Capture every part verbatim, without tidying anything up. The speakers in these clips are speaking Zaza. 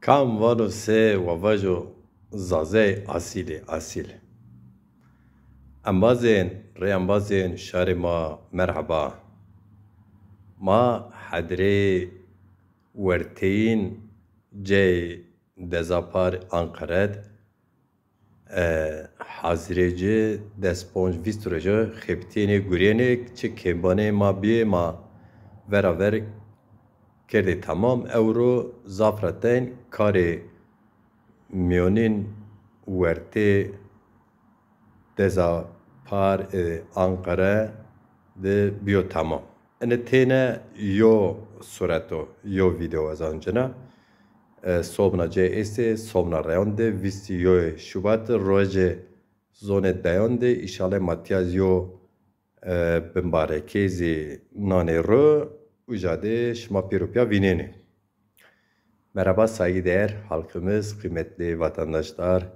Kam vano se wa vajo Zazey asîlî asîl. Embazên, rê embazên şarê ma merheba. Ma hedrê werteyîn cey Deza Par Anqere d, e, hazirê ci des ponc vîst roje xebitîyenê gurîyenê çi kêmbanê ma bîyê ma vera ver kerdê temam. Ewro zaf ra teyn karê mîyonîn wertê Deza Par ê Anqere de bîyo temam. Ene têne yo suret o, yo vîdeo ez ancena. E, sobna cê estê, sobna reyon de, vîst û yo Şubat, rojê zonê deyon de, îşallah ma tîya yo, e, bimbarekê zî nanê ro, uca de şima pêro pîya vînenê. Merhaba saygıdeğer halkımız, kıymetli vatandaşlar,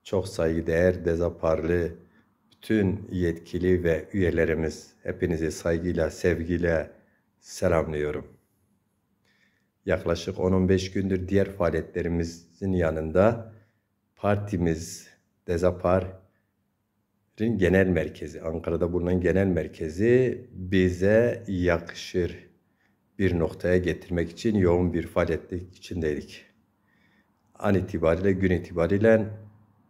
çok saygıdeğer Deza Parlı bütün yetkili ve üyelerimiz, hepinizi saygıyla, sevgiyle selamlıyorum. Yaklaşık on on beş gündür diğer faaliyetlerimizin yanında partimiz Deza Par Rin genel merkezi, Ankara'da bulunan genel merkezi bize yakışır bir noktaya getirmek için yoğun bir faaliyetlik içindeydik. An itibariyle, gün itibariyle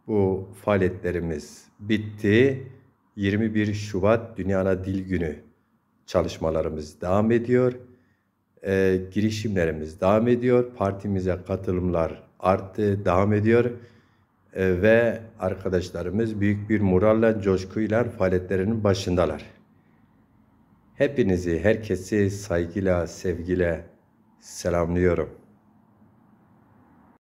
bu faaliyetlerimiz bitti. Yirmi bir Şubat Dünya Ana Dil Günü çalışmalarımız devam ediyor. E, girişimlerimiz devam ediyor. Partimize katılımlar arttı, devam ediyor. E, ve arkadaşlarımız büyük bir moralle, coşkuyla faaliyetlerinin başındalar. Hepinizi, herkesi saygıyla, sevgiyle selamlıyorum.